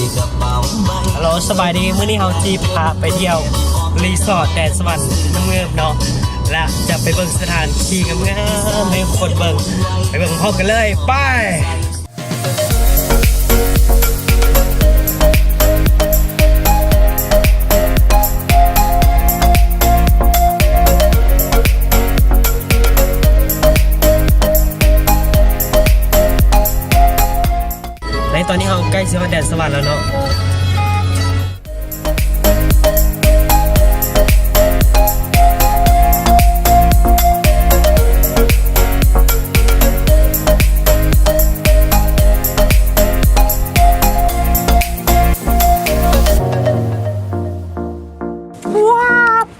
ຮັລໂຫຼ ສະບາຍດີ ມື້ນີ້ເຮົາຊິພາໄປທ່ຽວຣີສອດແດນສະຫວັນນ້ຳເງິບເນາະ ແລະ ຈະໄປເບິ່ງສະຖານທີ່ງາມໆໃຫ້ທຸກຄົນເບິ່ງ ໄປເບິ່ງພ້ອມກັນເລີຍ ໄປ. ໃນຕອນນີ້ເຮົາໃກ້ຊິຮອດແດນສະຫວັນແລ້ວເນາະ.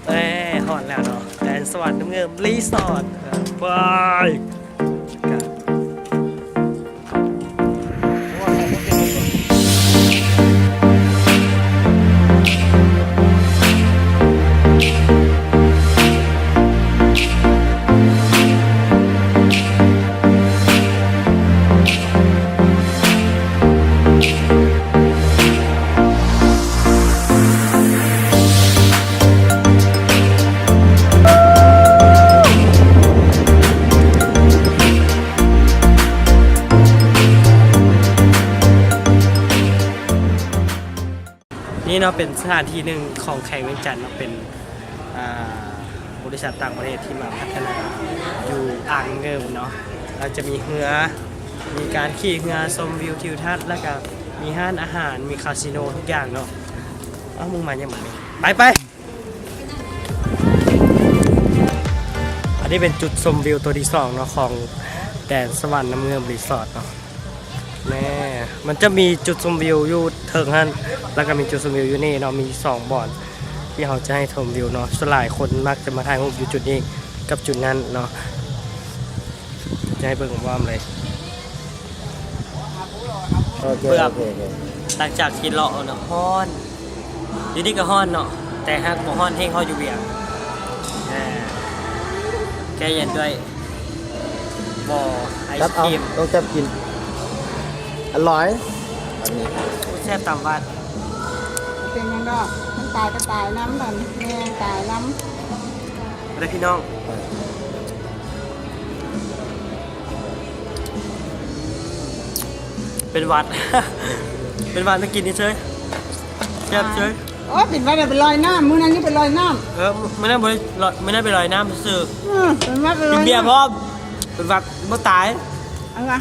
ເອີ ຮອດແລ້ວເນາະ ແດນສະຫວັນນ້ຳເງິບຣີສອດ ເອີ ໄປ. ນີ້ເນາະ ເປັນສະຖານທີ່ໜຶ່ງຂອງແຂວງວຽງຈັນເນາະ ເປັນ ອ່າ ບໍລິສັດຕ່າງປະເທດທີ່ມາພັດທະນາຢູ່ອ່າງນ້ຳເງິບເນາະ. ລາວຈະມີເຮືອ ມີການຂີ່ເຮືອຊົມວິວທິວທັດ ແລ້ວກະມີຮ້ານອາຫານ ມີຄາສິໂນ ທຸກຢ່າງເນາະ. ເອົ້າ ມຶງມາຫຍັງບັດນີ້ ໄປ ໄປ. ອັນນີ້ເປັນຈຸດຊົມວິວຕົວທີສອງເນາະ ຂອງແດນສະຫວັນນ້ຳເງິບຣີສອດເນາະ. ແນ່ ມັນຈະມີຈຸດຊົມວິວຢູ່ເທິງຫັ້ນ ແລ້ວກໍມີຈຸດຊົມວິວຢູ່ນີ້ເນາະ ມີສອງບ່ອນທີ່ເຮົາຈະໃຫ້ຊົມວິວເນາະ. ສ່ວນຫຼາຍຄົນມັກຈະມາຖ່າຍຮູບຢູ່ຈຸດນີ້ກັບຈຸດນັ້ນເນາະ. ຈະໃຫ້ເບິ່ງພ້ອມເລີຍ ໂອເຄ ເບືອບ ໂອເຄ ໂອເຄ ຫຼັງຈາກທີ່ເລາະເນາະ ຮ້ອນ ຢູ່ນີ້ກໍຮ້ອນເນາະ ແຕ່ຫາກບໍ່ຮ້ອນແຮງເທົ່າຢູ່ວຽງ. ອ່າ ແກ້ເຢັນດ້ວຍບໍ່ໄອສະຄຣີມ ຕ້ອງຈັບກິນ ອະລ່ອຍ ແຊບຕາມວາດ. ເປັນຫຍັງດອກ ມັນຕາຍກໍຕາຍນຳ ແມ່ຕາຍນຳ ເດີພີ່ນ້ອງ. ເປັນຫວັດ ເປັນຫວັດ ມາກິນນີ້ເຊີຍ ແຊບເຊີຍ. ໂອ້ຍ ເປັນຫວັດ ເປັນລອຍນ້ຳ ມື້ນັ້ນຍັງເປັນລອຍນ້ຳ. ເອີ ມື້ນັ້ນບໍ່ໄດ້ລອຍ ມື້ນັ້ນເປັນລອຍນ້ຳຊື່. ເອີ ເປັນຫວັດ ເປັນລອຍນ້ຳ ກິນເບຍພ້ອມ ເປັນຫວັດບໍ່ຕາຍ. ເອົາວະ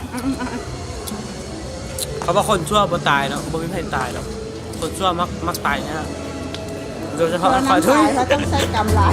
ເຂົາວ່າຄົນຊົ່ວບໍ່ຕາຍເນາະ ບໍ່ມີໃຜຕາຍດອກ. ຄົນຊົ່ວມັກ ມັກຕາຍຍາກ ໂດຍສະເພາະ ຄົນ ຂ້ອຍ ເຂົາຕ້ອງໃຊ້ກຳຫຼາຍ.